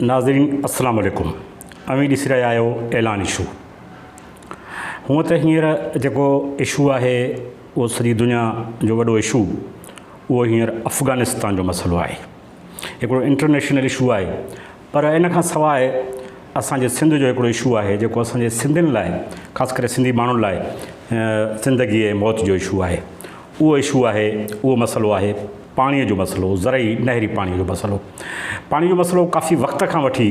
ناظرين السلام عليڪم اوهين ڏسي رهيا آهيو اعلان اشو هونء ته هينئر جيڪو اشو آهي اهو سڄي دنيا جو وڏو اشو اهو هينئر افغانستان جو مسئلو آهي هڪڙو انٽرنيشنل اشو آهي پر ان کان سواء اسان جي سنڌ جو هڪڙو اشو آهي جيڪو اسان جي سنڌين لاء خاص ڪري سنڌي ماڻهن لاء زندگي ۽ موت جو اشو آهي اهو اشو آهي اهو مسئلو آهي پاڻي جو مسئلو زرعي نهري پاڻي جو مسئلو پاڻي جو مسئلو ڪافي وقت کان وٺي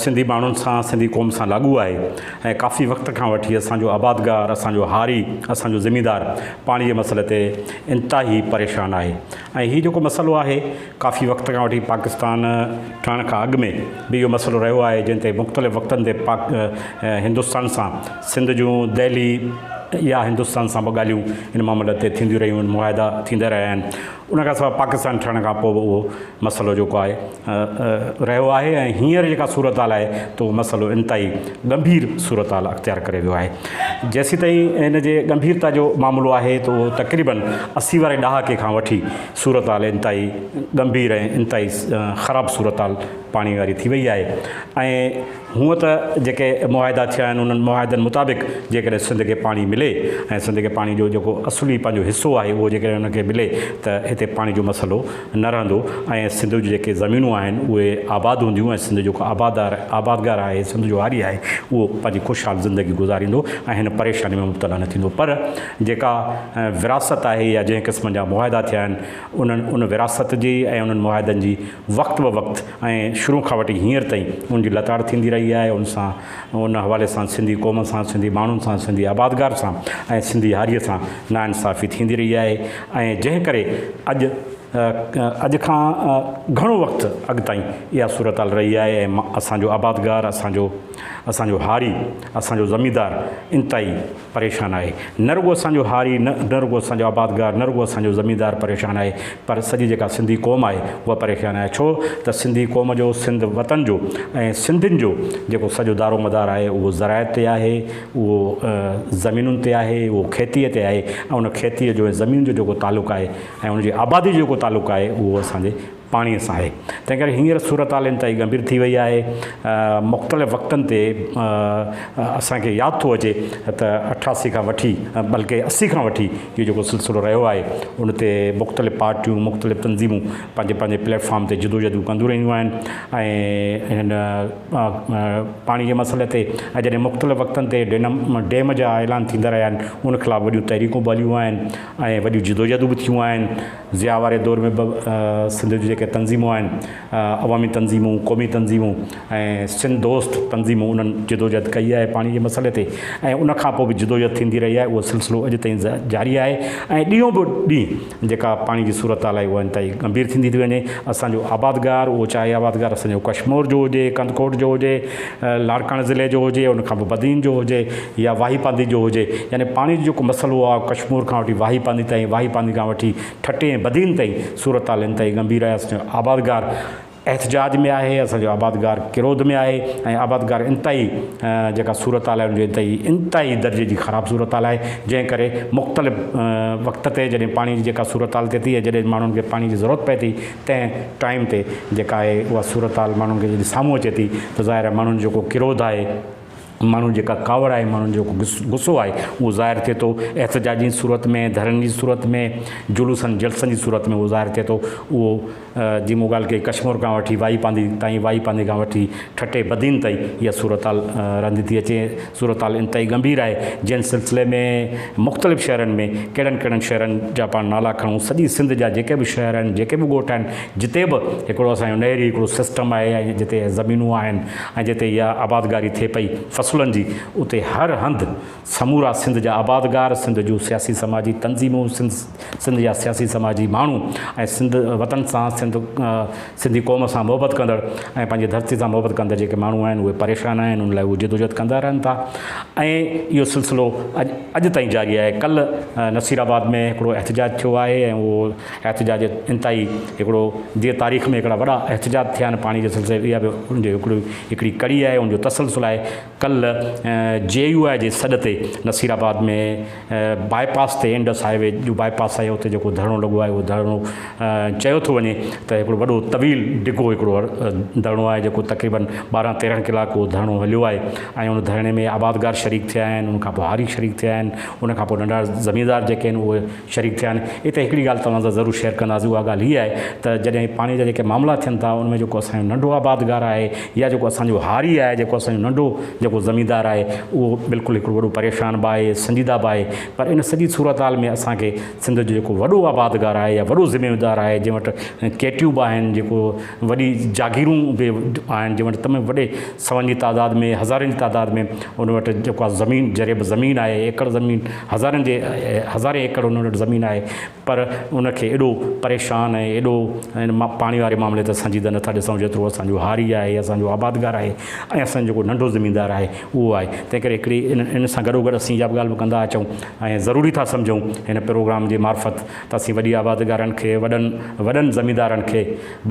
سنڌي ماڻهن سان سنڌي قوم سان لاڳو آهي ۽ ڪافي وقت کان وٺي اسان جو آبادگار اسان جو هاري اسان جو زميندار پاڻي جي مسئلي تي انتهائي پريشان آهي ۽ هي جيڪو مسئلو آهي ڪافي وقت کان وٺي پاڪستان ٺهڻ کان اڳ ۾ به اهو مسئلو رهيو آهي جنهن تي مختلف وقتن تي پاڪ هندستان سان سنڌ جون دهلي يا هندستان سان به ڳالهيون ان معاملي تي ٿينديون رهيون آهن معاهدا ٿيندا رهيا آهن ان کان سواء پاڪستان ٺهڻ کان پوء به اهو مسئلو جيڪو آهي رهيو آهي ۽ هينئر جيڪا صورتحال آهي ته اهو مسئلو انتهائي ڳنڀير صورتحال اختيار ڪري ويو آهي جيسيتائين ان جي ڳنڀيرتا جو معاملو آهي ته اهو تقريبن 80 واري ڏهاڪي کان وٺي صورتحال انتهائي ڳنڀير ۽ انتهائي خراب صورتحال پاڻي واري ٿي وئي آهي ۽ هونء ته جيڪي معاهدا ٿيا آهن انهن معاهدن مطابق جيڪڏهن سنڌ کي پاڻي ملي ۽ سنڌ کي پاڻي جو جيڪو اصلي پنهنجو حصو آهي اهو جيڪڏهن ان کي ملي ته هتي پاڻي جو مسئلو نه رهندو ۽ سنڌ جون جيڪي زمينون آهن اهي آباد هونديون ۽ سنڌ جو آبادار آبادگار آهي سنڌ جو هاري آهي اهو پنهنجي خوشحال زندگي گذاريندو ۽ هن پريشاني ۾ مبتلا نه ٿيندو پر جيڪا وراثت آهي يا جنهن قسم جا معاهدا ٿيا آهن انهن ان وراثت جي ۽ انهن معاهدن جي وقت به وقت ۽ شروع کان وٺي هينئر تائين ان جي لتاڙ ٿيندي رهي آهي ان سان ان حوالي سان سنڌي قوم سان سنڌي ماڻهن سان سنڌي آبادگار سان ۽ سنڌي هاريء سان ناانصافي ٿيندي رهي آهي ۽ جنهن ڪري اڄ اڄ کان گهڻو وقت اڳ تائين اها صورتحال رهي آهي ۽ اسان جو آبادگار اسان جو اسان جو هاري اسان جو زميندار انتهائي پريشان آهي. نه رڳو اسان جو هاري، نه نه رڳو اسان جو آبادگار، نه رڳو اسان جو زميندار پريشان آهي پر سڄي جيڪا سنڌي قوم آهي اها پريشان آهي ڇو ته سنڌي قوم جو سنڌ وطن جو ۽ سنڌين جو جيڪو سڄو دارو مدار آهي اهو زراعت تي آهي اهو زمينن تي آهي اهو کيتيء تي آهي ۽ ان کيتيء جو ۽ زمين جو جيڪو تعلق آهي ۽ ان جي آبادي جو جيڪو تعلق آهي اهو اسان جي پاڻيء سان آهي. تنهن ڪري هينئر صورتحال انتهائي ڳنڀير ٿي وئي آهي. مختلف وقتن تي اسان کي ياد ٿو اچي ته 88 کان وٺي بلڪه 80 کان وٺي اهو جيڪو سلسلو رهيو آهي ان تي مختلف پارٽيون مختلف تنظيمون پنهنجي پنهنجي پليٽ فارم تي جدوجهدون ڪنديون رهيون آهن ۽ هن پاڻي جي مسئلي تي ۽ جڏهن مختلف وقتن تي ڊيم جا اعلان ٿيندا رهيا آهن ان خلاف وڏيون تحريڪون به هليون آهن ۽ وڏيون جدوجهدون به ٿيون آهن. ضياء واري دور ۾ به سنڌ جون جيڪي تنظيمون آهن، عوامي تنظيمون، قومي تنظيمون ۽ سنڌ دوست تنظيمون انهن جدوجهد ڪئي آهي پاڻي جي مسئلي تي ۽ ان کان پوء به جدوجهد ٿيندي رهي آهي، اهو سلسلو اڄ تائين جاري آهي ۽ ڏينهون به ڏينهن جيڪا پاڻي جي صورتحال آهي اها انتهائي ڳنڀير ٿيندي ٿي وڃي. اسان جو آبادگار اهو چاهي آبادگار اسان جو ڪشمور جو هجي، ڪنڌڪوٽ جو هجي، لاڙڪاڻي ضلعي جو هجي، ان کان پوء بدين جو هجي يا واهي پانڌي جو هجي يعني پاڻي جو جيڪو مسئلو آهي ڪشمور کان وٺي واهي پانڌي تائين، واهي پانڌي کان وٺي ٺٽي ۽ بدين تائين صورتحال انتهائي ڳنڀير آهي. اسان جو آبادگار احتجاج ۾ آهي، اسان جو آبادگار ڪروڌ ۾ آهي ۽ آبادگار انتهائي جيڪا صورتحال آهي ان جو انتهائي انتهائي درجي جي خراب صورتحال آهي جنهن ڪري مختلف وقت تي جڏهن پاڻي جي جيڪا صورتحال ٿئي ٿي ۽ جڏهن ماڻهن کي پاڻي جي ضرورت پئي ٿي تنهن ٽائيم تي جيڪا آهي اها صورتحال ماڻهن کي جڏهن سامهون اچي ٿي ته ظاهر آهي ماڻهن جو جيڪو ڪروڌ آهي، ماڻهن جيڪا ڪاوڙ آهي، ماڻهن جو جيڪو غصو آهي اهو ظاهر ٿئي ٿو احتجاج جي صورت ۾، ڌرڻن جي صورت ۾، جلوسن جلسن جي صورت ۾ اهو ظاهر ٿئي ٿو. اهو جي مون ڳالهه ڪئي ڪشمور کان وٺي واهي پانڌي تائين، واهي پانڌي کان وٺي ٺٽي بدين تائين اها صورتحال رهندي ٿي اچي. صورتحال انتهائي ڳنڀير آهي جنهن سلسلي ۾ مختلف شهرن ۾ ڪهڙن ڪهڙن شهرن جا پاڻ نالا کڻون سڄي سنڌ جا جيڪي به شهر آهن جيڪي به ڳوٺ آهن جتي به هڪڙو اسان جو نهري هڪڙو سسٽم آهي ۽ جتي زمينون آهن ۽ جتي اها آبادگاري ٿئي پئي فصلن جي اتي هر هنڌ سمورا سنڌ جا آبادگار، سنڌ جون سياسي سماجي تنظيمون، سنڌ سنڌ جا سياسي سماجي ماڻهو ۽ سنڌ وطن سان سنڌ سنڌي قوم سان محبت ڪندڙ ۽ پنهنجي ڌرتي سان محبت ڪندڙ جيڪي ماڻهو آهن اهي پريشان آهن ان لاء اهي جدوجهد ڪندا رهن ٿا ۽ اهو سلسلو اڄ اڄ تائين جاري آهي ڪلهه نصير آباد ۾ هڪڙو احتجاج ٿيو آهي ۽ اهو احتجاج انتهائي هڪڙو جيئن تاريخ ۾ هڪڙا وڏا احتجاج ٿيا آهن پاڻي جي سلسلي اها به ان جو هڪڙو هڪڙي ڪڙي آهي ان جو تسلسل آهي ڪلهه جي يو آء جي سڏ تي نصير آباد ۾ باء پاس تي انڊس هاء وي جو باء پاس آهي اتي جيڪو ڌرڻو لڳو آهي اهو ڌرڻو چيو ٿو وڃي ته هڪڙو وڏو طويل ڊگهو هڪڙو ڌرڻو آهي جيڪو تقريبن ٻارهن تيرهن ڪلاڪ اهو ڌرڻو هليو آهي ۽ ان ڌرڻي ۾ آبادگار شريڪ ٿيا آهن ان کان پوء هاري شريڪ ٿيا آهن ان کان پوء ننڍا زميندار جيڪي آهن اهي شريڪ ٿيا آهن. اتي هڪڙي ڳالهه توهان سان ضرور شيئر ڪنداسين اها ڳالهه هيء آهي ته جڏهن پاڻي جا جيڪي معاملا ٿين ٿا ان ۾ جيڪو اسان جو ننڍو آبادگار آهي يا جيڪو اسان جو هاري آهي جيڪو اسان جو ننڍو جيڪو زميندار آهي اهو بلڪل هڪڙو وڏو پريشان به آهي سنجيده به آهي پر ان سڄي صورتحال ۾ اسان کي سنڌ جو جيڪو وڏو آبادگار آهي يا وڏو ذميدار آهي جنهن وٽ ڪيٽيون به آهن جيڪو وڏي جاگيرون به آهن جنهن وٽ تمام وڏي سون جي تعداد ۾ هزارن جي تعداد ۾ ان وٽ جيڪو آهي زمين جريب زمين آهي ايڪڙ زمين هزارن جي هزارين ايڪڙ ان وٽ زمين آهي پر ان کي ايڏو پريشان ۽ ايڏو پاڻي واري معاملي تي سنجيده نٿا ڏسون جيترو اسان جو هاري آهي اسان جو آبادگار آهي ۽ اسان جو جيڪو ننڍو زميندار آهي اهو آهي تنهن ڪري هڪڙي ان سان گڏو گڏ اسين اها به ڳالهه به ڪندا اچون ۽ ضروري ٿا سمجهون هن پروگرام جي معرفت ته اسين وڏي آبادگارن کي وڏن وڏن زميندارن کي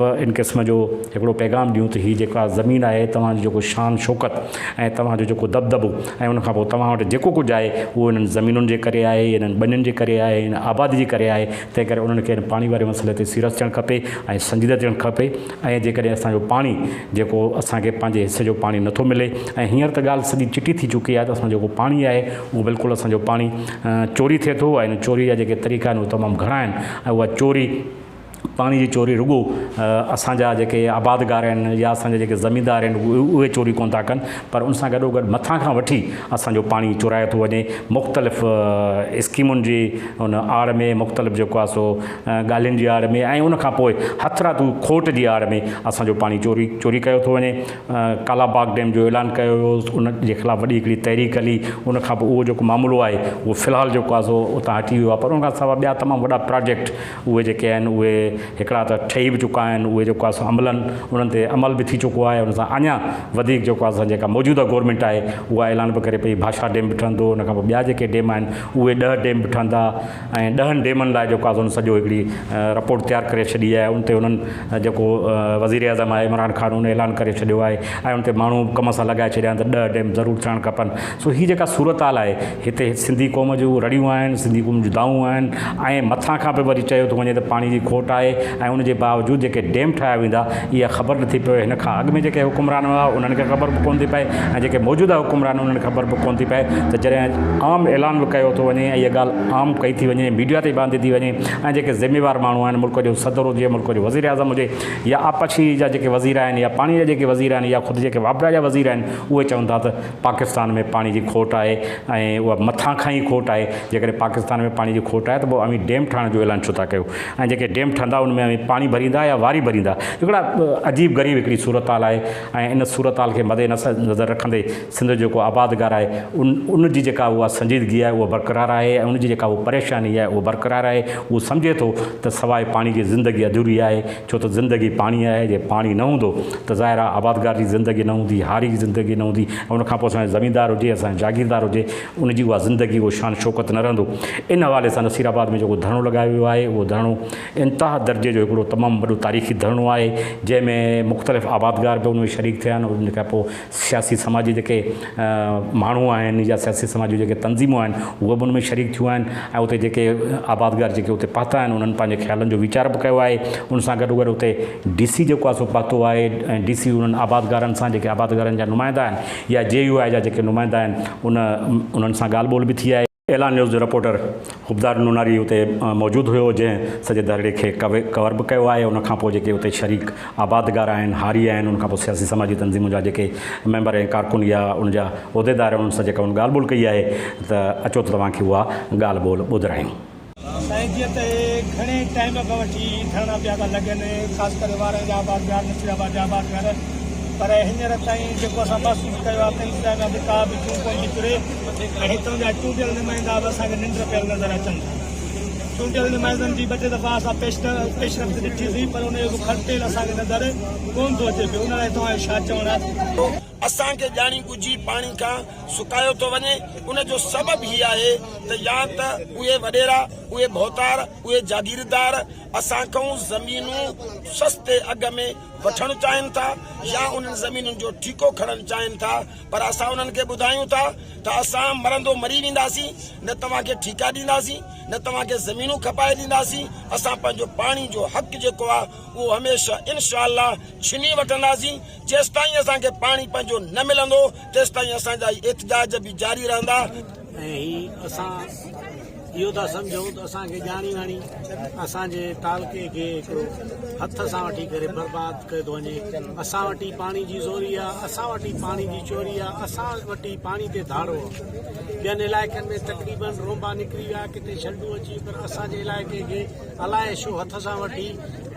به ان قسم جو هڪڙو پيغام ڏيون ته هي جيڪا زمين آهي توهان جو جيڪو شان شوڪت ۽ توهان جو جيڪو دٻدٻو ۽ ان کان پوء توهان وٽ جيڪو ڪجهه آهي اهو انهن زمينن جي ڪري آهي انهن ٻنين جي ڪري آهي ان آبادي جي ڪري آهي تنهن ڪري انهن کي ان پاڻي واري مسئلي تي سيرس ٿيڻ کپي ۽ سنجيده ٿيڻ کپي ۽ جيڪڏهن اسان جو پاڻي جيڪو اسان کي پنهنجي حصي جو پاڻي نٿو ملي ۽ هينئر ته ڳالهه سڄي چٽي ٿي چڪي آهي ته اسان جو جيڪو پاڻي آهي اهو بلڪل اسان جو پاڻي چوري ٿئي ٿو ۽ ان چوري جا جيڪي طريقا آهن اهي تمام گهڻا آهن ۽ اها چوري پاڻي جي چوري رڳو اسان جا جيڪي آبادگار آهن يا اسان جا جيڪي زميندار آهن اهي چوري ڪونه ٿا ڪن پر ان سان گڏو گڏ مٿان کان وٺي اسان جو پاڻي چورايو ٿو وڃي مختلف اسڪيمن جي ان آڙ ۾ مختلف جيڪو آهي سو ڳالهين جي آڙ ۾ ۽ ان کان پوء هٿرادو کوٽ جي آڙ ۾ اسان جو پاڻي چوري چوري ڪيو ٿو وڃي. ڪالا باغ ڊيم جو اعلان ڪيو ويو ان جي خلاف وڏي هڪڙي تحريڪ هلي ان کان پوء اهو جيڪو معاملو آهي اهو في الحال جيڪو آهي سو اتان هٽي ويو آهي پر ان کان سواء ٻيا تمام وڏا پراجيڪٽ اهي جيڪي آهن اهي هڪڙا ته ٺهي به چڪا آهن اهي جيڪو آهي سو عملن انهن تي عمل به ٿي چڪو آهي ان سان اڃا وڌيڪ جيڪو آهي سو جيڪا موجوده گورنمينٽ آهي اها اعلان به ڪري پئي ڀاشا ڊيم به ٺهندو ان کان پوء ٻيا جيڪي ڊيم آهن اهي ڏهه ڊيم به ٺهندا ۽ ڏهن ڊيمن لاء جيڪو آهي سو سڄو هڪڙي رپورٽ تيار ڪري ڇڏي آهي ان تي انهن جيڪو وزيراعظم آهي عمران خان ان اعلان ڪري ڇڏيو آهي ۽ ان تي ماڻهو به ڪم سان لڳائي ڇڏيا آهن ته ڏهه ڊيم ضرور ٺهڻ کپن سو هي جيڪا صورتحال آهي هتي سنڌي قوم جون رڙيون آهن سنڌي قوم جون دانهون آهن ۽ مٿان کان به وري چيو ٿو وڃي ته پاڻي جي کوٽ آهي ۽ ان جي باوجود جيڪي ڊيم ٺاهيا ويندا اها خبر نٿي پوي هن کان اڳ ۾ جيڪي حڪمران هئا انهن کي خبر به ڪونه ٿي پئي ۽ جيڪي موجوده حڪمران انهن کي خبر به ڪونه ٿي پئي ته جڏهن عام اعلان به ڪيو ٿو وڃي ۽ اها ڳالهه عام ڪئي ٿي وڃي ميڊيا تي به آندي ٿي وڃي ۽ جيڪي ذميوار ماڻهو آهن ملڪ جو صدر هجي ملڪ جو وزير اعظم هجي يا آبپاشي جا جيڪي وزير آهن يا پاڻي جا جيڪي وزير آهن يا خود جيڪي واپڊا جا وزير آهن اهي چون ٿا ته پاڪستان ۾ پاڻي جي کوٽ آهي ۽ اها مٿان کان ئي کوٽ آهي جيڪڏهن پاڪستان ۾ پاڻي جي کوٽ آهي ته پوء اوهين ڊيم ٺاهڻ جو اعلان ڇو ٿا ڪيو ۽ جيڪي ڊيم ٺهندا ان ۾ اوهين پاڻي ڀريندا يا واري ڀريندا هڪڙا عجيب غريب هڪڙي صورتحال آهي ۽ ان صورتحال کي مد نظر رکندي سنڌ جو جيڪو آبادگار آهي ان ان جي جيڪا اها سنجيدگي آهي اها برقرار آهي ۽ ان جي جيڪا اها پريشاني آهي اها برقرار آهي اهو سمجهي ٿو ته سواء پاڻي جي زندگي اڌوري آهي ڇو ته زندگي پاڻي آهي جي پاڻي نه هوندو ته ظاهر آهي آبادگار جي زندگي نه هوندي هاري جي زندگي نه هوندي ۽ ان کان پوء اسان جو زميندار هجي اسان جو جاگيردار هجي ان جي اها زندگي اهو شان شوڪت نه رهندو. ان حوالي سان نصير آباد ۾ جيڪو ڌرڻو لڳايو ويو آهي اهو ڌرڻو انتها درجي جو هڪڙو تمام وڏو تاريخي ڌرڻو آهي جنهن ۾ مختلف آبادگار به ان ۾ شريڪ ٿيا آهن ان کان پوء سياسي سماجي جيڪي ماڻهو آهن يا سياسي سماجي جيڪي تنظيمون آهن اهي به ان ۾ شريڪ ٿيون آهن ۽ اتي جيڪي آبادگار جيڪي اتي پهتا آهن انهن پنهنجي خيالن جو ويچار به ڪيو آهي ان سان گڏوگڏ اتي ڊي سي جيڪو آهي سو پهتو آهي ۽ ڊي سي انهن آبادگارن سان جيڪي آبادگارن جا نمائندا آهن يا جي يو آء جا جيڪي نمائندا آهن ان انهن سان ڳالهه ٻولهه به ٿي آهي. اعلان نيوز جو رپورٽر حبدار نوناري اتي موجود هيو جنهن سڄي ڌرڻي کي ڪور به ڪيو آهي ان کان پوء جيڪي اتي شريڪ آبادگار آهن هاري آهن ان کان پوء سياسي سماجي تنظيمن جا جيڪي ميمبر ۽ ڪارڪن يا ان جا عهديدار آهن انهن سان جيڪا ان ڳالهه ٻولهه ڪئي آهي ته اچو ته توهان کي اها ڳالهه ٻولهه ٻڌرايون. سائين جيئن ته گهڻي ٽائيم کان وٺي ڌرڻا پيا ٿا لڳن خاص ڪري وارهه جا آبادگار نصير آباد جا آبادگار پر هينئر تائين جيڪو اسان محسوس ڪيو آهي ته انتظاميا به ڪا به چون ڪونه ٿي چري ۽ هتان جا چونڊيل نمائندا به اسان کي ننڊ پيل نظر اچن ٿا چونڊيل نمائندن جي ٻه ٽي دفعا اسان پيش پيش رفت ڏٺي سين پر ان جو به کڙتيل اسان کي نظر ڪونه ٿو اچي پيو ان لاء توهان جو ڇا چوڻ آهي. اسان کي ڄاڻي ڳجهي پاڻي کان سڪايو ٿو وڃي ان جو سبب هي آهي ته يا ته اهي وڏيرا، اهي ڀوتار، اهي جاگيردار اسان کان زمينون سستي اگهه ۾ وٺڻ چاهين ٿا يا انهن زمينن جو ٺيڪو کڻڻ چاهين ٿا پر اسان انهن کي ٻڌايون ٿا ته اسان مرندو مري وينداسين نه توهان کي ٺيڪا ڏينداسين نه توهان کي زمينون کپائي ڏينداسين اسان پنهنجو پاڻي جو حق جيڪو آهي اهو هميشه انشاء الله ڇني وٺنداسين جيستائين اسان کي پاڻي پنهنجو نه ملندو تيستائين اسان جا هي احتجاج به جاري رهندا. ۽ هي اسان اهو ٿا سمجهون ته اسان کي ڄاڻي واڻي اسان جي تعلقي کي هڪڙو هٿ سان وٺي ڪري برباد ڪيو ٿو وڃي اسان وٽ ئي پاڻي جي زوري آ اسان وٽ ئي پاڻي جي چوري آ اسان وٽ ئي پاڻي تي ڌاڙو آ ٻين علائقن ۾ تقريبن رونبا نڪري ويا ڪٿي شلڊون اچي پر اسان جي علائقي کي الائي ڇو هٿ سان وٺي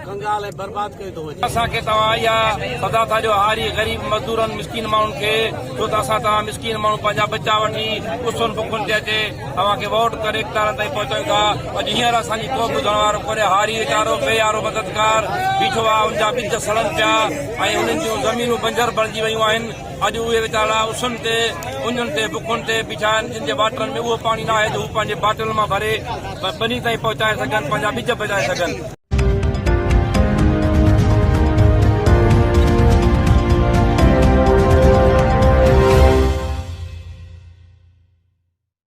ڪنگال ۽ برباد ڪيو ٿو وڃي. اسان کي توهان اها سزا ٿا ڏيو هاري غريب مزدورن مسڪين ماڻهن کي ڇو ته اسان توهان مسڪين ماڻهو پنهنجا ٻچا وٺي اسن بکن تي اچي توهان کي ووٽ ڪري اقتدارن تائين پهچايون ٿا اڄ هينئر اسان جي ڪو ٻڌڻ وارو ڪونهي هاري ويچارو بي يارو مددگار بيٺو آهي ان جا ٻج سڙن پيا ۽ انهن جون زمينون بنجر بڻجي ويون آهن اڄ اهي ويچارا اسن تي اڃن تي بکن تي بيٺا آهن جن جي واٽرن ۾ اهو پاڻي ناهي جو هو پنهنجي باٽلن مان ڀري ٻني تائين پهچائي سگهن پنهنجا ٻج بچائي سگهن.